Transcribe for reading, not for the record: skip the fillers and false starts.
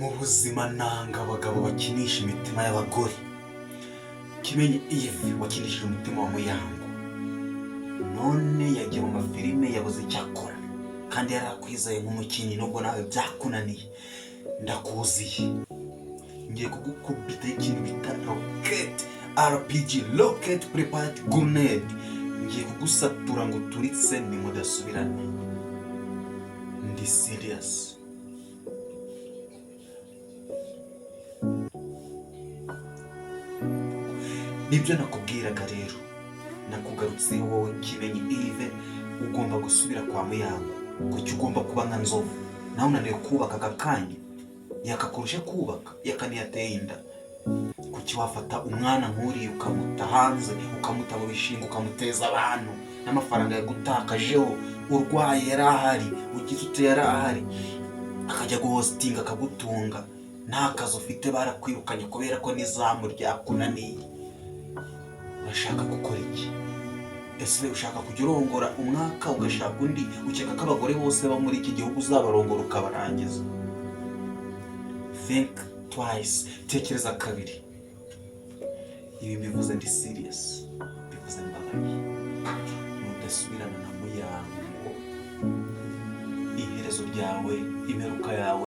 Mu buzima nanga abagabo bakinisha imitima y'abagore. Kimenyi Yves, wakinishije umutima wa Muyango, none yagiye mu mafilime, yabuze icyo akora kandi yari akwizeye nk'umukinnyi, nubwo nawe byakunaniye. Ndakuziye, ngiye kugukubita ikintu bita rocket RPG, rocket prepared grenade. Ngiye kugusatura ngo uturitse nimudasubirana. Ndi serious. Nibyo nakubwiraga rero, nakugarutseho wowe Kimenyi Yves. Ugomba gusubira kwa Muyango. Kuki ugomba kuba nka Nzovu? Nawe unaniwe kubaka aka kanya, yakakurusha kubaka, yakaniyateye inda. Kuki wafata umwana nk'uriya ukamuta hanze, ukamuta mu bishinga, ukamuteza abantu n'amafaranga yagutakajeho? Urwaye yari ahari, ugize ute yari ahari, akajya guhositinga akagutunga. Nta kazi ufite, barakwirukanye kubera ko n'izamu ryakunaniye. Urashaka gukora iki? Ese ushaka kujya urongora umwaka ugashaka undi? Ukeka ko abagore bose bo muri iki gihugu uzabarongora ukabarangiza? Think twice, tekereza kabiri. Ibi mbivuze ndi serious, mbivuze mbabaye. Nudasubirana na Muyango, iherezo ryawe, imperuka yawe.